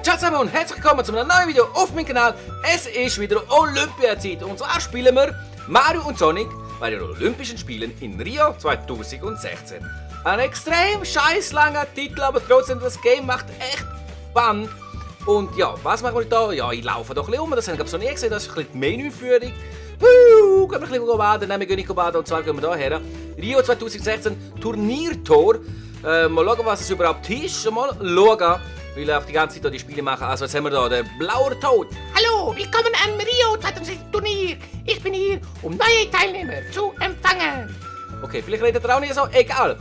Ciao zusammen und herzlich willkommen zu einem neuen Video auf meinem Kanal. Es ist wieder Olympiazeit und zwar spielen wir Mario und Sonic bei den Olympischen Spielen in Rio 2016. Ein extrem scheiß langer Titel, aber trotzdem das Game macht echt Fun. Und ja, was machen wir da? Ja, ich laufe doch ein bisschen das haben wir so nie gesehen, das ist ein bisschen die Menüführung. Gehen wir ein bisschen baden, nein, wir gehen nicht baden und zwar gehen wir hierher. Rio 2016 Turniertor. Mal schauen, was es überhaupt ist. Mal schauen, weil wir auf die ganze Zeit hier die Spiele machen. Also jetzt haben wir hier den blauen Tod. Hallo, willkommen am Rio 2016 Turnier. Ich bin hier, um neue Teilnehmer zu empfangen. Okay, vielleicht redet er auch nicht so, egal.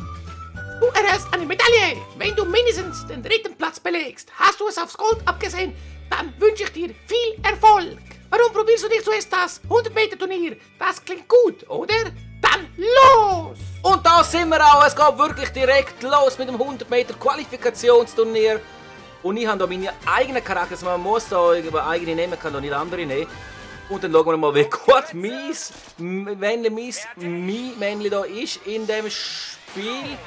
Du erhältst eine Medaille, wenn du mindestens den 3. Platz belegst. Hast du es aufs Gold abgesehen, dann wünsche ich dir viel Erfolg. Warum probierst du nicht zuerst das 100-Meter-Turnier? Das klingt gut, oder? Dann los! Und da sind wir auch. Es geht wirklich direkt los mit dem 100-Meter-Qualifikationsturnier. Und ich habe hier meine eigenen Charakter. Also man muss da eigene nehmen, kann da nicht andere nehmen. Und dann schauen wir mal, wie gut mein Männchen da ist in dem Spiel.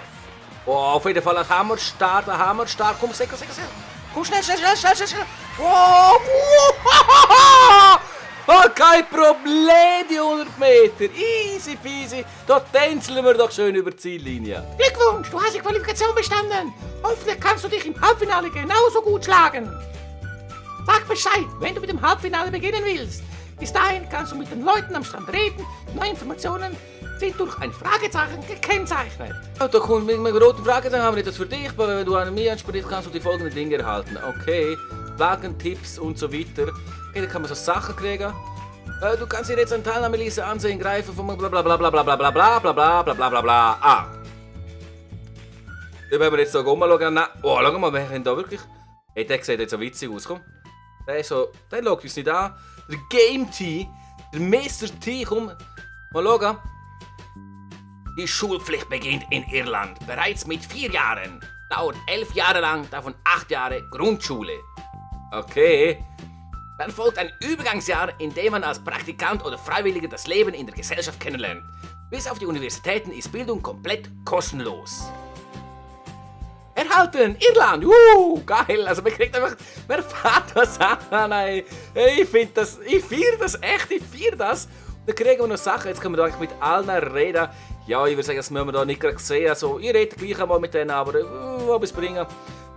Oh, auf jeden Fall ein Hammerstart, Komm, sehr. Komm, schnell. Oh, oh, kein Problem, die 100 Meter. Easy peasy. Da tänzeln wir doch schön über die Ziellinie. Glückwunsch, du hast die Qualifikation bestanden. Hoffentlich kannst du dich im Halbfinale genauso gut schlagen. Sag Bescheid, wenn du mit dem Halbfinale beginnen willst. Bis dahin kannst du mit den Leuten am Strand reden. Neue Informationen sind durch ein Fragezeichen gekennzeichnet. Ja, da kommt mit einem roten Fragezeichen, haben wir das für dich, aber wenn du an mir ansprichst, kannst du die folgenden Dinge erhalten. Okay, Fragen, Tipps und so weiter. Okay, da kann man so Sachen kriegen. Du kannst dir jetzt eine Teilnahmeliste ansehen, greifen von blablabla. Ah. Da werden wir jetzt da rumschauen. Oh, schau mal, wer denn da wirklich... Hey, der sieht jetzt so witzig aus, komm. Der schaut uns nicht an. Der Game T, der Mr. T, komm. Mal schauen. Die Schulpflicht beginnt in Irland bereits mit 4 Jahren. Dauert 11 Jahre lang, davon 8 Jahre Grundschule. Okay. Dann folgt ein Übergangsjahr, in dem man als Praktikant oder Freiwilliger das Leben in der Gesellschaft kennenlernt. Bis auf die Universitäten ist Bildung komplett kostenlos. Erhalten, Irland, geil, also man kriegt einfach, man erfährt das an, ey. Ich feiere das echt, Dann kriegen wir noch Sachen, jetzt können wir da mit allen reden. Ja, ich würde sagen, das müssen wir da nicht gerade sehen, also ich rede gleich einmal mit denen, aber ob es bringen.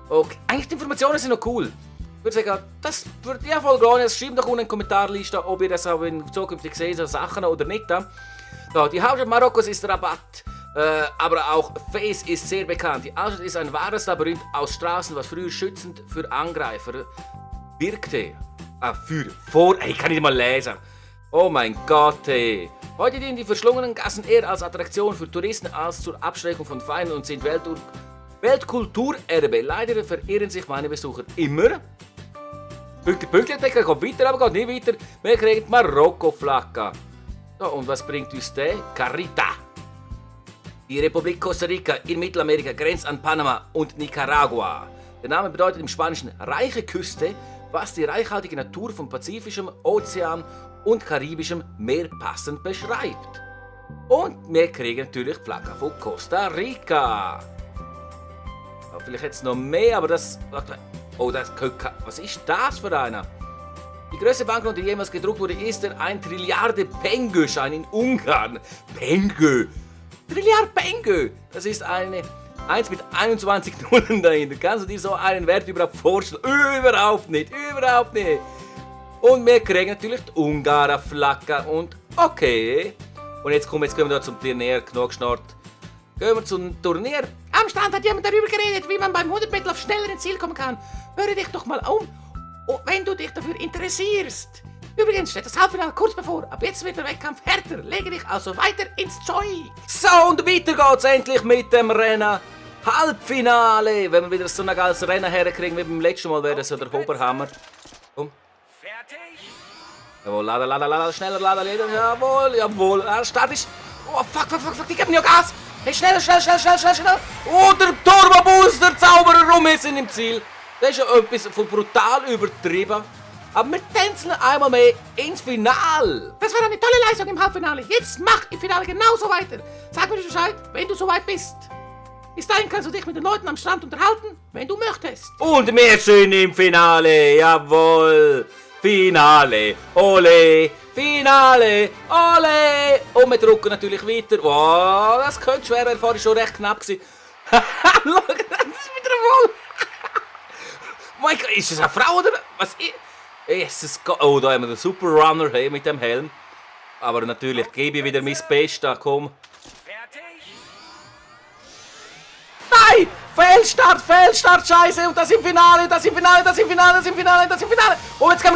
Okay, eigentlich die Informationen sind noch cool. Ich würde sagen, das würde ja voll gehen, schreibt doch unten in die Kommentarliste, ob ihr das auch in zukünftig seht, so Sachen oder nicht. Da, die Hauptstadt Marokkos ist Rabat. Aber auch Fez ist sehr bekannt. Die Altstadt ist ein wahres Labyrinth aus Straßen, was früher schützend für Angreifer wirkte. Ich kann nicht mal lesen. Oh mein Gott, ey. Heute dienen die verschlungenen Gassen eher als Attraktion für Touristen als zur Abschreckung von Feinden und sind Weltkulturerbe. Leider verirren sich meine Besucher immer. Pünktlich kommt weiter, aber geht nicht weiter. Wir kriegen die Marokko-Flagge. So, und was bringt uns der? Carita. Die Republik Costa Rica in Mittelamerika grenzt an Panama und Nicaragua. Der Name bedeutet im Spanischen reiche Küste, was die reichhaltige Natur vom Pazifischem Ozean und Karibischem Meer passend beschreibt. Und wir kriegen natürlich die Flagge von Costa Rica. Ja, vielleicht jetzt noch mehr, aber das... Oh, was ist das für einer? Die größte Banknote, die jemals gedruckt wurde, ist der 1 Trilliarde Pengő-Schein in Ungarn. Pengő! Trilliard Pengő! Das ist eine 1 mit 21 Nullen dahinter. Kannst du dir so einen Wert überhaupt vorstellen? Überhaupt nicht! Und wir kriegen natürlich die Ungarn-Flagge und okay. Und jetzt gehen wir da zum Turnier, genug geschnarrt. Gehen wir zum Turnier. Am Stand hat jemand darüber geredet, wie man beim 100 Meter auf schneller ins Ziel kommen kann. Höre dich doch mal um, wenn du dich dafür interessierst. Übrigens steht das Halbfinale kurz bevor. Ab jetzt wird der Wettkampf härter. Lege dich also weiter ins Zeug. So, und weiter geht's endlich mit dem Rennen. Halbfinale. Wenn wir wieder so ein geiles Rennen herkriegen wie beim letzten Mal, wäre das ja der Oberhammer. Komm. Fertig? Jawohl, lada, schneller, lada. Jawohl. Start ist... Oh, fuck, die geben ja Gas. Hey, schneller. Oh, der Turbo-Boost, der Zauberer rum ist im Ziel. Das ist ja etwas von brutal übertrieben. Aber wir tänzeln einmal mehr ins Finale. Das war eine tolle Leistung im Halbfinale. Jetzt mach im Finale genauso weiter. Sag mir Bescheid, wenn du soweit bist. Bis dahin kannst du dich mit den Leuten am Strand unterhalten, wenn du möchtest. Und wir sind im Finale, jawohl. Finale, ole, Finale, ole. Und wir drücken natürlich weiter. Wow, das könnte schwer werden, vorhin schon recht knapp gewesen. Schau, das ist wieder wohl. Mein Gott, ist das eine Frau oder was? Jesus Gott. Oh, da haben wir den Superrunner hey, mit dem Helm. Aber natürlich gebe ich wieder mein Bestes, komm. Nein! Fehlstart, Scheiße! Und das im Finale! Und jetzt geben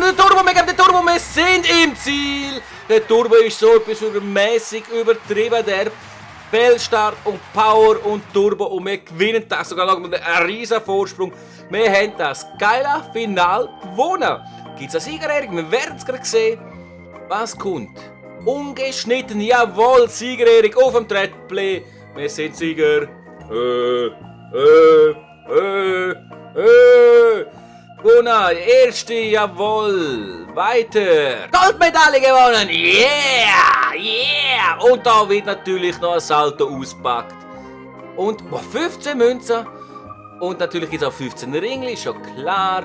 wir den Turbo, wir sind im Ziel! Der Turbo ist so etwas übermäßig übertrieben, der Fehlstart und Power und Turbo und wir gewinnen das, sogar mit einem riesen Vorsprung. Wir haben das geile Finale gewonnen! Gibt es einen Sieger, Erik? Wir werden es gerade sehen. Was kommt? Ungeschnitten, jawohl, Sieger, Erik, auf dem Treadplay. Wir sind Sieger. Gunnar, erste, jawohl. Weiter. Goldmedaille gewonnen. Yeah. Und da wird natürlich noch ein Salto ausgepackt. Und 15 Münzen. Und natürlich gibt es auch 15 Ringli, schon klar.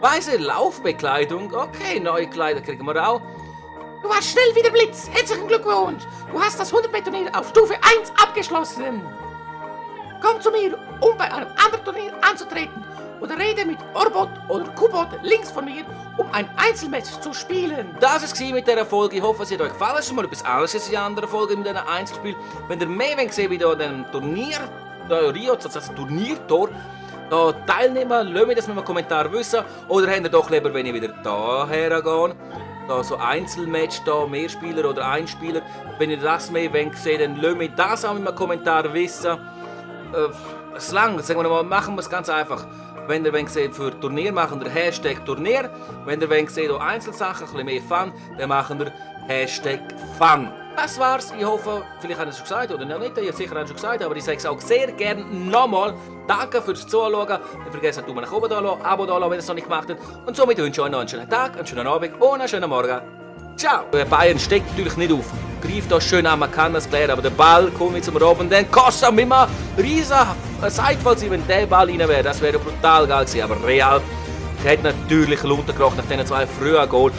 Weiße Laufbekleidung. Okay, neue Kleider kriegen wir auch. Du warst schnell wie der Blitz. Herzlichen Glückwunsch. Du hast das 100-Meter-Turnier auf Stufe 1 abgeschlossen. Komm zu mir, um bei einem anderen Turnier anzutreten. Oder rede mit Orbot oder Kubot links von mir, um ein Einzelmatch zu spielen. Das war es mit dieser Folge. Ich hoffe, es hat euch gefallen. Es ist schon mal etwas anderes als in anderen Folgen mit diesem Einzelspiel. Wenn ihr mehr sehen wollt, wie in diesem Turnier, Rio, das Turniertor, da teilnehmen, lasst mir das mit einem Kommentar wissen. Oder habt ihr doch lieber, wenn ich wieder hierher gehe, da so Einzelmatch, da Mehrspieler oder Einspieler. Wenn ihr das mehr sehen dann lasst mir das auch mit einem Kommentar wissen. Sagen wir mal, machen wir es ganz einfach. Wenn ihr seht, für Turnier machen wir Hashtag Turnier. Wenn ihr seht, Einzelsachen, ein bisschen mehr Fun, dann machen wir Hashtag Fun. Das war's. Ich hoffe, vielleicht habt ihr es schon gesagt oder nicht. Ihr habt sicher schon gesagt, aber ich sage es auch sehr gerne nochmal. Danke fürs Zuschauen. Nicht vergessen, Daumen nach oben da lassen, Abo da lassen, wenn ihr es noch nicht gemacht habt. Und somit wünsche ich euch noch einen schönen Tag, einen schönen Abend und einen schönen Morgen. Ciao! Bayern steckt natürlich nicht auf. Greift das schön an, man kann das klären, aber der Ball kommt zum Robben, dann kostet mit einem riesen Seitfall sein, wenn der Ball rein wäre. Das wäre brutal geil gewesen, aber Real hat natürlich runtergebracht nach diesen 2 frühen Goal.